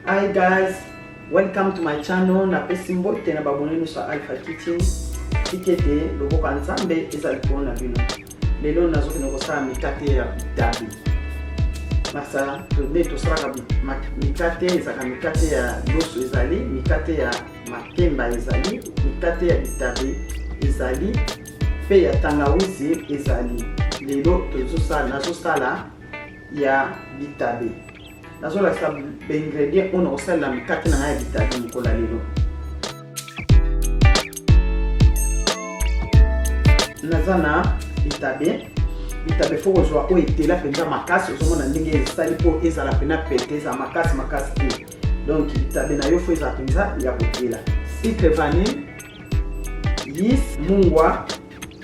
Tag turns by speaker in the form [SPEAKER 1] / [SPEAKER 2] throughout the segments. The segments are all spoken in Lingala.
[SPEAKER 1] Hi guys, welcome to my channel. Napesi mbote na babone nyonso ya Alpha Kitchen. Tika ete loboko ya Nzambe eza likolo na bino. Lelo nazokende kosala mikate ya bitabe. Masala nde tosalaka mikate, ezalaka mikate ya loso ezali, mikate ya makemba ezali, mikate ya bitabe ezali, mpe ya tangawisi ezali. Lelo tozosala, nazosala ya bitabe. Nazolakisa baingredient oyo nakosalela mikate na ngai ya bitabe mokolo ya lelo. Naza na bitabe. Bitabe fo kozwa oyo etela mpenza makasi, ozomona ndenge esali mpo ezala mpena pete, ezala makasi makasi te. Donc bitabe na yo fo ezala mpenza ya kotela. Sucre vanille, yis, mungwa,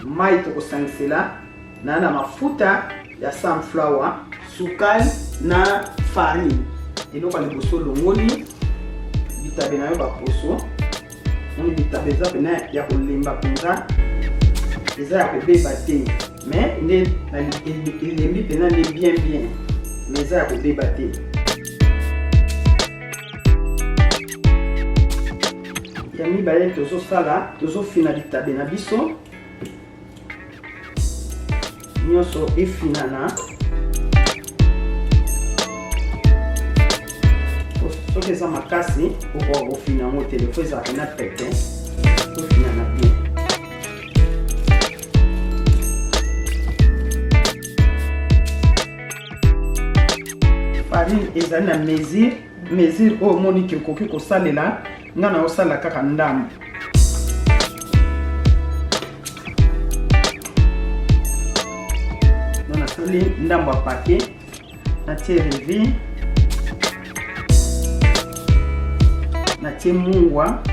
[SPEAKER 1] mai tokosangisela na na mafuta ya sunflower, sukali na farine. Eloko ya liboso, olongoli bitabe na yo baposo. Moni bitabe eza pena ya kolemba mpenza, eza ya kobeba te, mais nde elembi mpenza nde bien bien, mais eza ya kobeba te. Ya mibale, tozosala, tozofina bitabe na biso nyonso efinana. Soki eza makasi, okoka kofina yango te. Lefo ezalaka na pete, tofinana bien. Farine ezali na mesure, mesure oyo omoni ke okoki kosalela. Nga na osala kaka ndambo. Nga nasali ndambo ya paquet, natie revire, natie mungwa,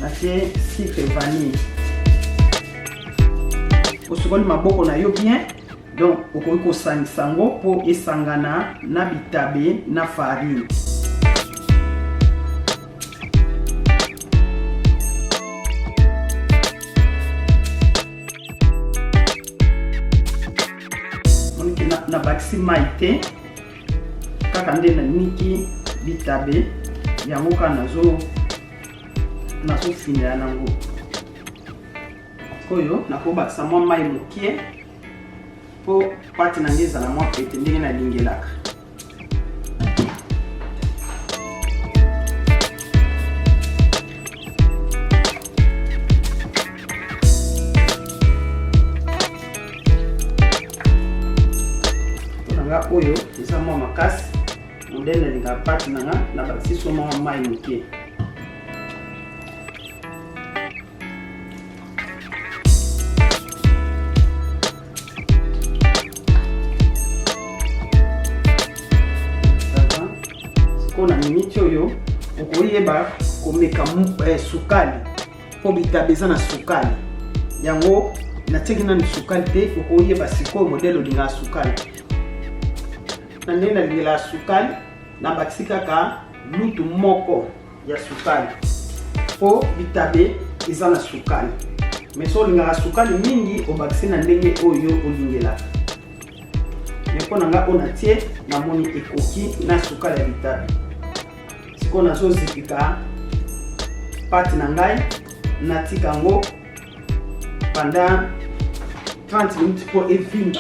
[SPEAKER 1] natie sucre vanille. Osukoli maboko na yo bien, donc okoki kosangisa yango mpo esangana na bitabe na farine. Nabakisi mai te, kaka nde naniki bitabe yango kaka nazofinela nango. Oyo nakobakisa mwa mai mokie mpo pate na ngai ezala mwa pete ndenge nalingelaka. Mpo na nga oyo eza mwa makasi, modele nalingaka pate na nga, nabakisi so mwa mai moke. Sikoyo na miniti oyo okoyeba komeka sukali, mpo bitabe eza na sukali. Yango natiaki nanu sukali te. Okoyeba sikoyo modele olingaka sukali. Na ndenge nalingelaka sukali, nabakisi kaka lutu moko ya sukali mpo bitabe eza na sukali. Mais so olingaka sukali mingi, obakisi na ndenge oyo olingelaka. Mais mpo na nga oyo natie, namoni ekoki na sukali ya bitabe. Sikoyo nazozipika pate na ngai, natika yango pendant 30 minutes mpo evimba.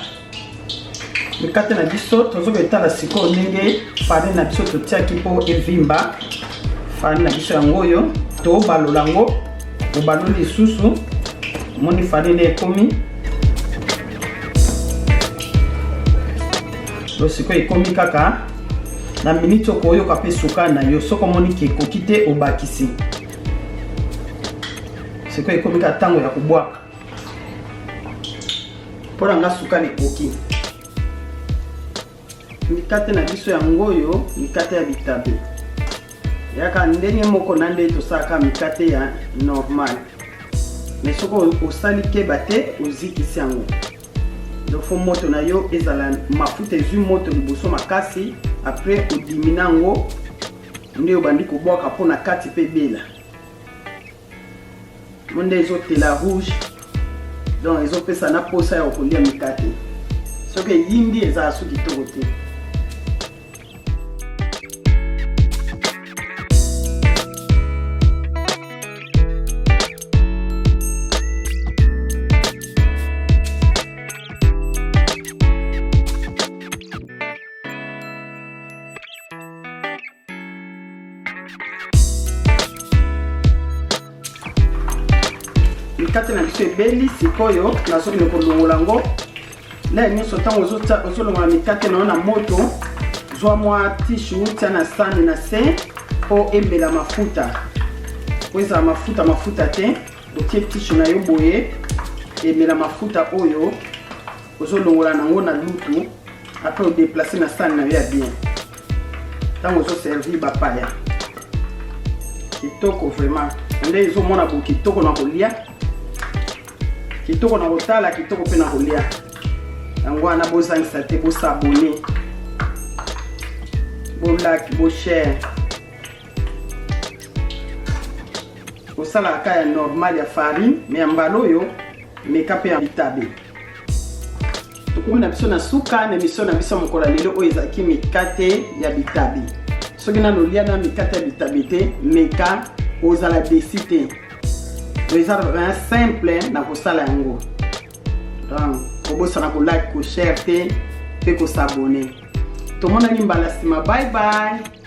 [SPEAKER 1] Mikate na biso tozoketala sikoyo ndenge farine na biso totiaki mpo evimba. Farine na biso yango oyo, tobalola yango, obaloli lisusu, omoni farine ekomi to sikoyo ekomi kaka na miniti. Okoyoka mpe sukali na yo, soki omoni ke ekoki te, obakisi. Sikoyo ekomi kaka ntango ya kobwaka. Mpo na nga sukali ekoki. Mikate na biso yango oyo, mikate ya bitabe, yaka ndenge moko na nde tosalaka mikate ya normal. Mais soki osali keba te, ozikisi yango. Donc fo moto na yo ezala mafuta ezwi moto liboso makasi, après odimina yango nde obandi kobwaka mpo na kati mpe bela mo nde ezotela rouge. Donc ezopesa na posa ya kolia mikate. Soki eyindi, ezala so kitoko te. Mikate na biso ebeli, sikoyo nazokende kolongola yango. Lere nyonso ntango ozolongola mikate na yo na moto, zwa mwa tishu tia na sani na se mpo emela mafuta, mpo ezala mafuta mafuta te. Otie tishu na yo boye, emela mafuta oyo ozolongola nango na lutu, apres odeplace na sani na yo ya bien ntango ozoservir bapaya. Kitoko vraiment, nde ezomona bo kitoko na kolia, kitoko na kotala, kitoko mpe na kolia. Yango wana bozangisa te, bosabone, bolike, boshare. Kosalaka ka ya normal ya farine, me ya mbala oyo meka mpe ya bitabe. Tokomi na biso na suka na emission na biso ya mokolo ya lelo oyo ezalaki mikate ya bitabe. Soki nano olia na mikate ya bitabe te, meka, ozala desi te. Eza vraiment simple na kosala yango. Donc kobosana kolike, koshare te mpe kosabone. Tomonani mbala nsima. Bye bye.